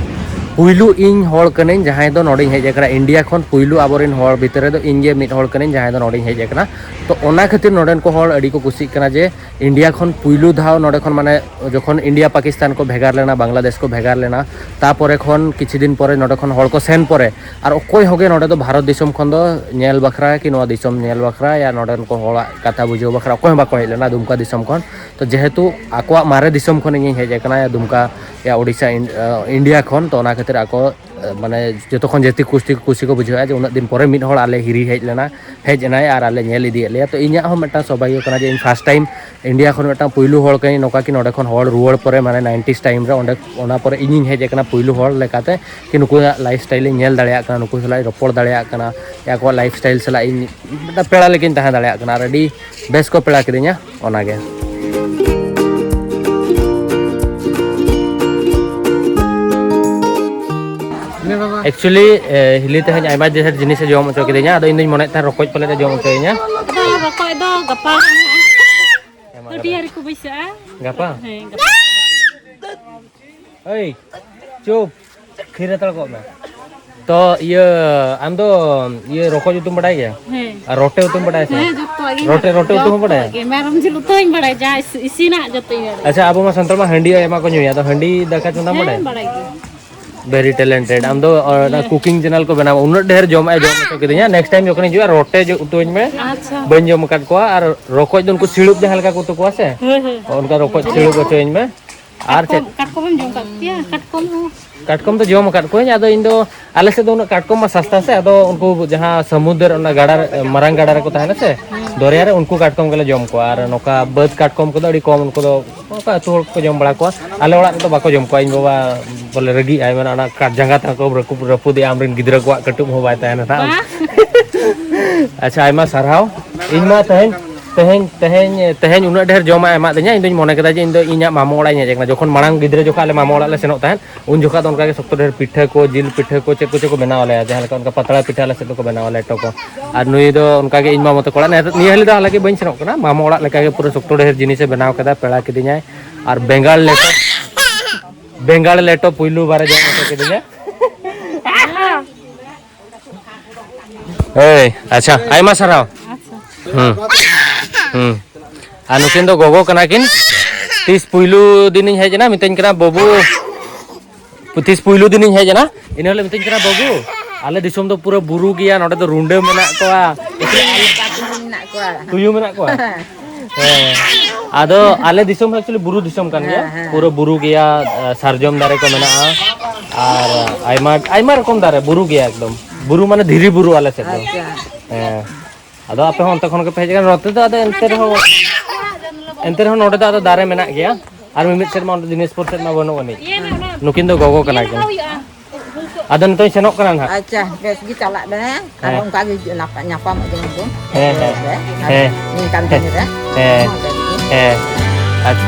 ᱯᱩᱭᱞᱩ ᱤᱧ ᱦᱚᱲ ᱠᱟᱹᱱᱟᱹᱧ ᱡᱟᱦᱟᱸᱭ ᱫᱚ ᱱᱚᱰᱮᱧ ᱦᱮᱡ ᱟᱠᱟᱱᱟ᱾ ᱤᱱᱰᱤᱭᱟ ᱠᱷᱚᱱ ᱯᱩᱭᱞᱩ ᱟᱵᱚᱨᱮᱱ ᱦᱚᱲ ᱵᱷᱤᱛᱨᱤ ᱨᱮᱫᱚ ᱤᱧ ᱜᱮ ᱢᱤᱫ ᱦᱚᱲ ᱠᱟᱹᱱᱟᱹᱧ ᱡᱟᱦᱟᱸᱭ ᱫᱚ ᱱᱚᱰᱮᱧ ᱦᱮᱡ ᱟᱠᱟᱱᱟ᱾ ᱛᱚ ᱚᱱᱟ ᱠᱷᱟᱹᱛᱤᱨ ᱱᱚᱰᱮᱱ ᱠᱚ ᱦᱚᱲ ᱟᱹᱰᱤ ᱠᱚ ᱠᱩᱥᱤᱜ ᱠᱟᱱᱟ ᱡᱮ ᱤᱱᱰᱤᱭᱟ ᱠᱷᱚᱱ ᱯᱩᱭᱞᱩ ᱫᱷᱟᱣ ᱱᱚᱰᱮ ᱠᱷᱚᱱ, ᱢᱟᱱᱮ, ᱡᱚᱠᱷᱚᱱ ᱤᱱᱰᱤᱭᱟ ᱯᱟᱠᱤᱥᱛᱟᱱ ᱠᱚ ᱵᱷᱮᱜᱟᱨ ᱞᱮᱱᱟ, ᱵᱟᱝᱞᱟᱫᱮᱥ ᱠᱚ ᱵᱷᱮᱜᱟᱨ ᱞᱮᱱᱟ, ᱛᱟᱯᱚᱨᱮ ᱠᱷᱚᱱ ᱠᱤᱪᱷᱩ ᱫᱤᱱ ᱯᱚᱨᱮ ᱱᱚᱰᱮ ᱠᱷᱚᱱ ᱦᱚᱲ ᱠᱚ ᱥᱮᱱ ᱯᱚᱨᱮ ᱟᱨ ᱚᱠᱚᱭ ᱦᱚᱸᱜᱮ ᱱᱚᱰᱮ ᱫᱚ ᱵᱷᱟᱨᱚᱛ ᱫᱤᱥᱚᱢ ᱠᱷᱚᱱ ᱫᱚ ᱧᱮᱞ ᱵᱟᱠᱷᱨᱟ ᱠᱤ ᱱᱚᱣᱟ ᱫᱤᱥᱚᱢ ᱧᱮᱞ ᱵᱟᱠᱷᱨᱟ ᱭᱟ ᱱᱚᱰᱮᱱ ᱠᱚ ᱦᱚᱲᱟᱜ ᱠᱟᱛᱷᱟ ᱵᱩᱡᱷᱟᱹᱣ ᱵᱟᱠᱷᱨᱟ ᱚᱠᱚᱭ ᱦᱚᱸ ᱵᱟᱠᱚ ᱦᱮᱡ ᱞᱮᱱᱟ ᱫᱩᱢᱠᱟ ᱫᱤᱥᱚᱢ ᱠᱷᱚᱱ᱾ ᱛᱚ ᱡᱮᱦᱮᱛᱩ ᱟᱠᱚᱣᱟᱜ ᱢᱟᱨᱮ ᱫᱤᱥᱚᱢ ᱠᱷᱚᱱ ᱤᱧᱤᱧ ᱦᱮᱡ ᱟᱠᱟᱱᱟ, ᱫᱩᱢᱠᱟ ᱭᱟ ᱳᱰᱤᱥᱟ, ᱤᱱ-, ᱟᱸ, ᱤᱱᱰᱤᱭᱟ ᱠᱷᱚᱱ, ᱛᱚ ᱚᱱᱟ ᱠᱷᱟᱹᱛᱤᱨ ᱟᱠᱚ, ᱟᱸ, ᱢᱟᱱᱮ, ᱡᱚᱛᱚ ᱠᱷᱚᱱ ᱡᱟᱹᱥᱛᱤ ᱠᱩᱥᱤ, ᱠᱩᱥᱤ ᱠᱚ ᱵᱩᱡᱷᱟᱹᱣᱟ ᱡᱮ ᱩᱱᱟᱹᱜ ᱫᱤᱱ ᱯᱚᱨᱮ ᱢᱤᱫ ᱦᱚᱲ ᱟᱞᱮ ᱦᱤᱨᱤ ᱦᱮᱡ ᱞᱮᱱᱟ, ᱦᱮᱡ ᱮᱱᱟᱭ ᱟᱨ ᱟᱞᱮ ᱧᱮᱞ ᱤᱫᱤᱭᱮᱫ ᱞᱮᱭᱟ᱾ ᱛᱚ ᱤᱧᱟᱹᱜ ᱦᱚᱸ ᱢᱤᱫᱴᱟᱝ ᱥᱳᱵᱷᱟᱜᱽᱭᱚ ᱠᱟᱱᱟ ᱡᱮ ᱤᱧ ᱯᱷᱟᱥᱴ ᱴᱟᱭᱤᱢ ᱤᱱᱰᱤᱭᱟ ᱠᱷᱚᱱ ᱢᱤᱫᱴᱟᱝ ᱯᱩᱭᱞᱩ ᱦᱚᱲ ᱠᱟᱹᱱᱟᱹᱧ ᱱᱚᱝᱠᱟ ᱠᱤ ᱱᱚᱰᱮ ᱠᱷᱚᱱ ᱦᱚᱲ ᱨᱩᱣᱟᱹᱲ ᱯᱚᱨᱮ, ᱢᱟᱱᱮ, ᱱᱟᱭᱤᱱᱴᱤᱥ ᱴᱟᱭᱤᱢ ᱨᱮ ᱚᱸᱰᱮ, ᱚᱱᱟ ᱯᱚᱨᱮ ᱤᱧᱤᱧ ᱦᱮᱡ ᱟᱠᱟᱱᱟ ᱯᱩᱭᱞᱩ ᱦᱚᱲ ᱞᱮᱠᱟᱛᱮ ᱠᱤ ᱱᱩᱠᱩᱣᱟᱜ ᱞᱟᱭᱤᱯᱷ ᱥᱴᱟᱭᱤᱞ ᱤᱧ ᱧᱮᱞ ᱫᱟᱲᱮᱭᱟᱜ ᱠᱟᱱᱟ, ᱱᱩᱠᱩ ᱥᱟᱞᱟᱜ ᱤᱧ ᱨᱚᱯᱚᱲ ᱫᱟᱲᱮᱭᱟᱜ ᱠᱟᱱᱟ, ᱟᱠᱚᱣᱟᱜ ᱞᱟᱭᱤᱯᱷ ᱥᱴᱟᱭᱤᱞ ᱥᱟᱞᱟᱜ ᱤᱧ ᱢᱤᱫᱴᱟᱝ ᱯᱮᱲᱟ ᱞᱮᱠᱟᱧ ᱛᱟᱦᱮᱸ ᱫᱟᱲᱮᱭᱟᱜ ᱠᱟᱱᱟ ᱟᱨ ᱟᱹᱰᱤ ᱵᱮᱥ ᱠᱚ ᱯᱮᱲᱟ ᱠᱤᱫᱤᱧᱟ᱾ ᱚᱱᱟᱜᱮ᱾ ᱮᱠᱪᱩᱭᱮᱞᱤ, ᱮ, ᱦᱤᱞᱤ ᱛᱮᱦᱮᱧ ᱟᱭᱢᱟ ᱰᱷᱮᱨ ᱡᱤᱱᱤᱥ ᱮ ᱡᱚᱢ ᱦᱚᱪᱚ ᱠᱤᱫᱤᱧᱟ, ᱟᱫᱚ ᱤᱧ ᱫᱩᱧ ᱢᱚᱱᱮᱭᱮᱫ ᱛᱟᱦᱮᱸᱫ ᱨᱚᱠᱚᱡ ᱯᱟᱞᱮᱫ ᱮ ᱡᱚᱢ ᱦᱚᱪᱚᱭᱤᱧᱟ᱾ ᱟᱫᱚ ᱨᱚᱠᱚᱡ ᱫᱚ ᱜᱟᱯᱟ ᱦᱟᱸᱜ ᱦᱮᱸ, ᱢᱟ ᱜᱟᱯᱟ᱾ ᱦᱟᱹᱴᱭᱟᱹ ᱨᱮᱠᱚ ᱵᱟᱹᱭᱥᱟᱹᱜᱼᱟ᱾ ᱜᱟᱯᱟ? ᱦᱮᱸ, ᱜᱟᱯᱟ᱾ ᱮᱭ, ᱪᱩᱯ, ᱛᱷᱤᱨ ᱦᱟᱛᱟᱲ ᱠᱚᱜ ᱢᱮ᱾ ᱛᱚ, ᱤᱭᱟᱹ, ᱟᱢ ᱫᱚ, ᱤᱭᱟᱹ, ᱨᱚᱠᱚᱡ ᱩᱛᱩᱢ ᱵᱟᱰᱟᱭ ᱜᱮᱭᱟ? ᱦᱮᱸ᱾ ᱟᱨ ᱨᱚᱴᱮ ᱩᱛᱩᱢ ᱵᱟᱰᱟᱭᱟ ᱥᱮ? ᱦᱮᱸ, ᱡᱚᱛᱚᱣᱟᱜ ᱜᱤᱧ ᱨᱚᱴᱮ, ᱵᱟᱰᱟᱭᱟ᱾ ᱨᱚᱴᱮ ᱩᱛᱩ ᱦᱚᱸ ᱡᱚᱛᱚᱣᱟᱜ ᱵᱟᱰᱟᱭᱟ? ᱜᱮ᱾ ᱢᱮᱨᱚᱢ ᱡᱤᱞ ᱩᱛᱩ ᱦᱚᱸᱧ ᱵᱟᱰᱟᱭᱟ, ᱡᱟ ᱤᱥ-, ᱤᱥᱤᱱᱟᱜ ᱡᱚᱛᱚᱧ ᱵᱟᱰᱟᱭᱟ᱾ ᱟᱪᱪᱷᱟ, ᱟᱵᱚ ᱢᱟ ᱥᱟᱱᱛᱟᱲ ᱢᱟ ᱦᱟᱺᱰᱤ ᱟᱭᱢᱟ ᱠᱚ ᱧᱩᱭᱟ, ᱟᱫᱚ ᱦᱟᱺᱰᱤ ᱫᱟᱠᱟ ᱪᱚᱸᱫᱟᱢ ᱦᱮᱸ, ᱵᱟᱰᱟᱭᱟ? ᱵᱟᱰᱟᱭ ᱜᱮ᱾ Very talented. ᱟᱢ ᱫᱚ, ᱚ, ᱚᱱᱟ ᱦᱮᱸ᱾ Cooking channel ᱠᱚ ᱵᱮᱱᱟᱣ, ᱩᱱᱟᱹᱜ ᱰᱷᱮᱨ ᱡᱚᱢᱟᱜ ᱮ ᱡᱚᱢ ᱦᱚᱪᱚ ᱠᱤᱫᱤᱧᱟ᱾ Next time ᱡᱚᱠᱷᱚᱱᱤᱧ ᱦᱤᱡᱩᱜᱼᱟ, ᱨᱚᱴᱮ ᱡᱚ-, ᱩᱛᱩ ᱟᱹᱧ ᱢᱮ᱾ ᱟᱪᱪᱷᱟ᱾ ᱵᱟᱹᱧ ᱡᱚᱢ ᱟᱠᱟᱫ ᱠᱚᱣᱟ᱾ ᱟᱨ ᱨᱚᱠᱚᱡ ᱫᱚ ᱩᱱᱠᱩ ᱥᱤᱲᱩᱯ ᱡᱟᱦᱟᱸ ᱞᱮᱠᱟ ᱠᱚ ᱩᱛᱩ ᱠᱚᱣᱟ ᱥᱮ, ᱦᱳᱭ, ᱦᱳᱭ᱾ ᱚᱱᱠᱟ ᱨᱚᱠᱚᱡ ᱟᱨ ᱥᱤᱲᱩᱯ ᱦᱚᱪᱚ ᱟᱹᱧ ᱢᱮ᱾ ᱟᱨ ᱠᱟᱴᱠᱚᱢ, ᱪᱮᱫ? ᱠᱟᱴᱠᱚᱢ ᱮᱢ ᱡᱚᱢ ᱠᱟᱜ ᱠᱚᱣᱟ? ᱠᱟᱴᱠᱚᱢ ᱦᱚᱸ᱾ ᱠᱟᱴᱠᱚᱢ ᱫᱚ ᱡᱚᱢ ᱟᱠᱟᱫ ᱠᱚᱣᱟᱧ, ᱟᱫᱚ ᱤᱧ ᱫᱚ ᱟᱞᱮ ᱥᱮᱫ ᱫᱚ ᱩᱱᱟᱹᱜ ᱠᱟᱴᱠᱚᱢ ᱢᱟ ᱥᱟᱥᱛᱟ ᱥᱮ, ᱟᱫᱚ ᱩᱱᱠᱩ ᱡᱟᱦᱟᱸ ᱥᱟᱹᱢᱩᱫᱽ ᱨᱮ ᱚᱱᱟ ᱜᱟᱰᱟ ᱨᱮ, ᱢᱟᱨᱟᱝ ᱜᱟᱰᱟ ᱨᱮᱠᱚ ᱛᱟᱦᱮᱱᱟ ᱥᱮ, ᱦᱮᱸ᱾ ᱫᱚᱨᱭᱟ ᱨᱮ, ᱩᱱᱠᱩ ᱠᱟᱴᱠᱚᱢ ᱜᱮᱞᱮ ᱡᱚᱢ ᱠᱚᱣᱟ᱾ ᱟᱨ ᱱᱚᱝᱠᱟ ᱵᱟᱹᱫᱽ ᱠᱟᱴᱠᱚᱢ ᱠᱚᱫᱚ ᱟᱹᱰᱤ ᱠᱚᱢ, ᱩᱱᱠᱩ ᱫᱚ ᱚᱠᱟ ᱟᱹᱛᱩ ᱦᱚᱲ ᱠᱚᱠᱚ ᱡᱚᱢ ᱵᱟᱲᱟ ᱠᱚᱣᱟ, ᱟᱞᱮ ᱚᱲᱟᱜ ᱨᱮᱫᱚ ᱵᱟᱠᱚ ᱡᱚᱢ ᱠᱚᱣᱟ᱾ ᱤᱧ ᱵᱟᱵᱟ ᱵᱚᱞᱮ ᱨᱟᱹᱜᱤᱜ ᱟᱭ, ᱢᱮᱱᱟ, "ᱚᱱᱟ ᱠᱟ-, ᱡᱟᱸᱜᱟ ᱛᱟᱠᱚ ᱨᱟᱹᱯᱩᱫ, ᱨᱟᱹᱯᱩᱫᱮᱜᱼᱟ, ᱟᱢᱨᱮᱱ ᱜᱤᱫᱽᱨᱟᱹ ᱠᱚᱣᱟᱜ ᱠᱟᱹᱴᱩᱵ ᱦᱚᱸ ᱵᱟᱭ ᱛᱟᱦᱮᱱᱟ ᱱᱟᱦᱟᱜ᱾" ᱵᱟᱝ᱾ ᱟᱪᱪᱷᱟ, ᱟᱭᱢᱟ ᱥᱟᱨᱦᱟᱣ᱾ ᱤᱧ ᱢᱟ ᱛᱮᱦᱮᱧ ᱛᱮᱦᱮᱧ ᱛᱮᱦᱮᱧ ᱛᱮᱦᱮᱧ ᱩᱱᱟᱹᱜ ᱰᱷᱮᱨ ᱡᱚᱢᱟᱜ ᱮ ᱮᱢᱟᱫ ᱫᱤᱧᱟ, ᱤᱧ ᱫᱩᱧ ᱢᱚᱱᱮ ᱠᱮᱫᱟ ᱡᱮ ᱤᱧ ᱫᱚ ᱤᱧᱟᱹᱜ ᱢᱟᱢᱚ ᱚᱲᱟᱜ ᱤᱧ ᱦᱮᱡ ᱟᱠᱟᱱᱟ᱾ ᱡᱚᱠᱷᱚᱱ ᱢᱟᱲᱟᱝ ᱜᱤᱫᱽᱨᱟᱹ ᱡᱚᱠᱷᱚᱱ ᱟᱞᱮ ᱢᱟᱢᱚ ᱚᱲᱟᱜ ᱞᱮ ᱥᱮᱱᱚᱜ ᱛᱟᱦᱮᱸᱫ, ᱩᱱ ᱡᱚᱠᱷᱚᱱ ᱫᱚ ᱚᱱᱠᱟ ᱜᱮ ᱥᱚᱠᱛᱚ ᱰᱷᱮᱨ ᱯᱤᱴᱷᱟᱹ ᱠᱚ, ᱡᱤᱞ ᱯᱤᱴᱷᱟᱹ ᱠᱚ, ᱪᱮᱫ ᱠᱚᱪᱚ ᱠᱚ ᱵᱮᱱᱟᱣ ᱟᱞᱮᱭᱟ, ᱡᱟᱦᱟᱸ ᱞᱮᱠᱟ ᱚᱱᱠᱟ ᱯᱟᱛᱲᱟ ᱯᱤᱴᱷᱟᱹ ᱟᱞᱮ ᱥᱮᱫ ᱫᱚᱠᱚ ᱵᱮᱱᱟᱣᱟ, ᱞᱮᱴᱚ ᱠᱚ᱾ ᱟᱨ ᱱᱩᱭ ᱫᱚ ᱚᱱᱠᱟ ᱜᱮ ᱤᱧ ᱢᱟᱢᱚ ᱛᱟᱠᱚ ᱚᱲᱟᱜ, ᱱᱤᱭᱟᱹ ᱦᱤᱞᱳᱜ ᱫᱚ ᱦᱟᱞᱟᱝᱠᱤ ᱵᱟᱹᱧ ᱥᱮᱱᱚᱜ ᱠᱟᱱᱟ, ᱢᱟᱢᱚ ᱚᱲᱟᱜ ᱞᱮᱠᱟ ᱜᱮ ᱯᱩᱨᱟᱹ ᱥᱚᱠᱛᱚ ᱰᱷᱮᱨ ᱡᱤᱱᱤᱥᱮ ᱵᱮᱱᱟᱣ ᱠᱮᱫᱟ, ᱯᱮᱲᱟ ᱠᱤᱫᱤᱧᱟᱭ᱾ ᱟᱨ ᱵᱮᱸᱜᱟᱲ ᱞᱮᱴᱚ, ᱵᱮᱸᱜᱟᱲ ᱞᱮᱴᱚ ᱯᱩᱭᱞᱩ ᱵᱟᱨᱮ ᱡᱚᱢ ᱦᱚᱪᱚ ᱠᱤᱫᱤᱧᱟ᱾ ᱦᱳᱭ, ᱟᱪᱪᱷᱟ, ᱟᱭᱢᱟ ᱥᱟᱨᱦᱟᱣ᱾ ᱦᱩᱸ᱾ ᱦᱩᱸ᱾ ᱟᱨ ᱱᱩᱠᱤᱱ ᱫᱚ ᱜᱚᱜᱚ ᱠᱟᱱᱟ ᱠᱤᱱ᱾ ᱛᱤᱥ ᱯᱩᱭᱞᱩ ᱫᱤᱱᱤᱧ ᱦᱮᱡ ᱮᱱᱟ, ᱢᱤᱛᱟᱹᱧ ᱠᱟᱱᱟ, "ᱵᱟᱹᱵᱩ", ᱛᱤᱥ ᱯᱩᱭᱞᱩ ᱫᱤᱱᱤᱧ ᱦᱮᱡ ᱮᱱᱟ, ᱤᱱᱟᱹ ᱦᱤᱞᱳᱜ ᱢᱤᱛᱟᱹᱧ ᱠᱟᱱᱟ, "ᱵᱟᱹᱵᱩ, ᱟᱞᱮ ᱫᱤᱥᱚᱢ ᱫᱚ ᱯᱩᱨᱟᱹ ᱵᱩᱨᱩ ᱜᱮᱭᱟ, ᱱᱚᱰᱮ ᱫᱚ ᱨᱩᱰᱟᱹ ᱢᱮᱱᱟᱜ ᱠᱚᱣᱟ, ᱛᱩᱭᱩ ᱢᱮᱱᱟᱜ ᱠᱚᱣᱟ?" ᱦᱮᱸ᱾ ᱟᱫᱚ ᱟᱞᱮ ᱫᱤᱥᱚᱢ ᱦᱚᱸ actually ᱵᱩᱨᱩ ᱫᱤᱥᱚᱢ ᱠᱟᱱ ᱜᱮᱭᱟ, ᱦᱮᱸ, ᱦᱮᱸ᱾ ᱯᱩᱨᱟᱹ ᱵᱩᱨᱩ ᱜᱮᱭᱟ, ᱥᱟᱨᱡᱚᱢ ᱫᱟᱨᱮ ᱠᱚ ᱢᱮᱱᱟᱜᱼᱟ, ᱟᱨ ᱟᱭᱢᱟ, ᱟᱭᱢᱟ ᱨᱚᱠᱚᱢ ᱫᱟᱨᱮ, ᱵᱩᱨᱩ ᱜᱮᱭᱟ ᱮᱠᱫᱚᱢ᱾ ᱵᱩᱨᱩ ᱢᱟᱱᱮ ᱫᱷᱤᱨᱤ ᱵᱩᱨᱩ ᱟᱞᱮ ᱥᱮᱫ ᱫᱚ᱾ ᱟᱪᱪᱷᱟ᱾ ᱦᱮᱸ᱾ ᱟᱫᱚ ᱟᱯᱮ ᱦᱚᱸ ᱚᱱᱛᱮ ᱠᱷᱚᱱ ᱜᱮᱯᱮ ᱦᱮᱡ ᱟᱠᱟᱱᱟ, ᱱᱚᱛᱮ ᱫᱚ ᱟᱫᱚ ᱮᱱᱛᱮ ᱨᱮᱦᱚᱸ, ᱮᱱᱛᱮ ᱨᱮᱦᱚᱸ ᱱᱚᱰᱮ ᱫᱚ ᱟᱫᱚ ᱫᱟᱨᱮ ᱢᱮᱱᱟᱜ ᱜᱮᱭᱟ᱾ ᱟᱨ ᱢᱤᱢᱤᱫ ᱥᱮᱫ ᱢᱟ ᱚᱸᱰᱮ ᱫᱤᱱᱟᱡᱽᱯᱩᱨ ᱥᱮᱫ ᱢᱟ ᱵᱟᱹᱱᱩᱜ ᱟᱹᱱᱤᱡ᱾ ᱱᱩᱠᱤᱱ ᱫᱚ ᱜᱚᱜᱚ ᱠᱟᱱᱟ ᱠᱤᱱ᱾ ᱟᱫᱚ ᱱᱤᱛᱚᱜ ᱤᱧ ᱥᱮᱱᱚᱜ ᱠᱟᱱᱟ ᱱᱟᱦᱟᱜ᱾ ᱟᱪᱪᱷᱟ, ᱵᱮᱥ ᱜᱮ ᱪᱟᱞᱟᱜ ᱢᱮ᱾ ᱟᱨ ᱦᱮᱸ᱾ ᱚᱱᱠᱟ ᱜᱮ ᱱᱟᱯᱟᱭ ᱧᱟᱯᱟᱢᱚᱜ ᱡᱮᱢᱚᱱ ᱵᱚᱱ᱾ ᱦᱮᱸ, ᱦᱮᱸ᱾ ᱦᱮᱸ᱾ ᱦᱮᱸ᱾ ᱦᱮᱸ᱾ ᱟᱪᱪᱷᱟ᱾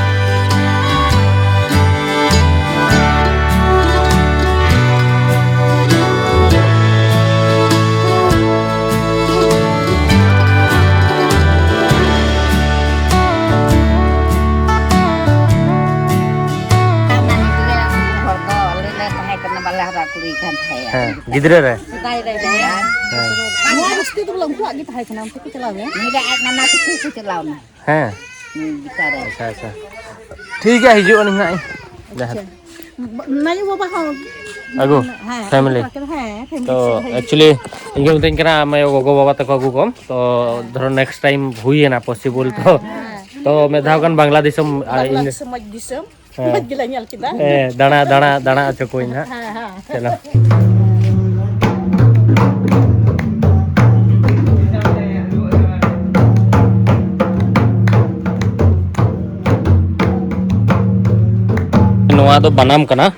ᱦᱚᱲ ᱫᱚ ᱟᱞᱮ ᱞᱮ ᱛᱟᱦᱮᱸ ᱠᱟᱱᱟ, ᱵᱟᱞᱮ ᱦᱟᱨᱟ ᱠᱩᱲᱤ ᱠᱟᱱ ᱛᱟᱦᱮᱸᱫ᱾ ᱦᱮᱸ, ᱜᱤᱫᱽᱨᱟᱹ ᱨᱮ᱾ ᱥᱮᱫᱟᱭ ᱨᱮ ᱢᱮᱱᱟᱜᱼᱟ᱾ ᱦᱮᱸ᱾ ᱱᱚᱣᱟ ᱵᱚᱥᱛᱤ ᱫᱚ ᱵᱚᱞᱮ ᱩᱱᱠᱩᱣᱟᱜ ᱜᱮ ᱛᱟᱦᱮᱸ ᱠᱟᱱᱟ, ᱚᱱᱛᱮ ᱠᱚ ᱪᱟᱞᱟᱣ ᱮᱱᱟ᱾ ᱩᱱᱤ ᱫᱚ ᱟᱡ ᱱᱟᱱᱟ ᱛᱟᱠᱚ ᱠᱚ ᱪᱟᱞᱟᱣ ᱮᱱᱟ᱾ ᱦᱮᱸ᱾ ᱦᱩᱸ, ᱵᱤᱪᱟᱨᱮ᱾ ᱟᱪᱪᱷᱟ, ᱟᱪᱪᱷᱟ᱾ ᱴᱷᱤᱠ ᱜᱮᱭᱟ, ᱦᱤᱡᱩᱜ ᱟᱹᱞᱤᱧ ᱦᱟᱸᱜ᱾ ᱡᱟᱦᱟᱸ ᱟᱪᱪᱷᱟ᱾ ᱢᱟᱭᱳ ᱵᱟᱵᱟ ᱦᱚᱸ ᱟᱹᱜᱩ? ᱦᱮᱸ, family? ᱟᱹᱜᱩ ᱠᱚᱲᱟ ᱠᱚᱫᱚ, ᱦᱮᱸ, family ᱛᱚ, ᱥᱟᱞᱟᱜ ᱦᱚᱸ ᱦᱤᱡᱩᱜ actually, ᱤᱧ ᱜᱮ ᱢᱤᱛᱟᱹᱧ ᱠᱟᱱᱟ, ᱟᱢ ᱟᱭᱳ, ᱜᱚᱜᱚ, ᱵᱟᱵᱟ ᱛᱟᱠᱚ ᱟᱹᱜᱩ ᱠᱚᱢ᱾ ᱛᱚ, ᱦᱮᱸ᱾ ᱫᱷᱚᱨᱚ, next time ᱦᱩᱭᱮᱱᱟ possible, ᱛᱚ, ᱦᱮᱸ, ᱦᱮᱸ᱾ ᱛᱚ, ᱢᱤᱫ ᱫᱷᱟᱣ ᱜᱟᱱ ᱵᱟᱝᱞᱟ ᱫᱤᱥᱚᱢ, ᱟᱨ ᱵᱟᱝᱞᱟ ᱤᱧ ᱫᱤᱥᱚᱢ, ᱢᱚᱡᱽ ᱫᱤᱥᱚᱢ᱾ ᱦᱮᱸ᱾ ᱢᱚᱡᱽ ᱜᱮᱞᱮ ᱧᱮᱞ ᱠᱮᱫᱟ᱾ ᱦᱮᱸ, ᱫᱟᱬᱟ, ᱫᱟᱬᱟ, ᱫᱟᱬᱟ ᱦᱚᱪᱚ ᱠᱚᱣᱟᱹᱧ ᱱᱟᱦᱟᱜ᱾ ᱦᱮᱸ, ᱦᱮᱸ᱾ ᱪᱚᱞᱚ᱾ ᱱᱚᱣᱟ ᱫᱚ ᱵᱟᱱᱟᱢ ᱠᱟᱱᱟ᱾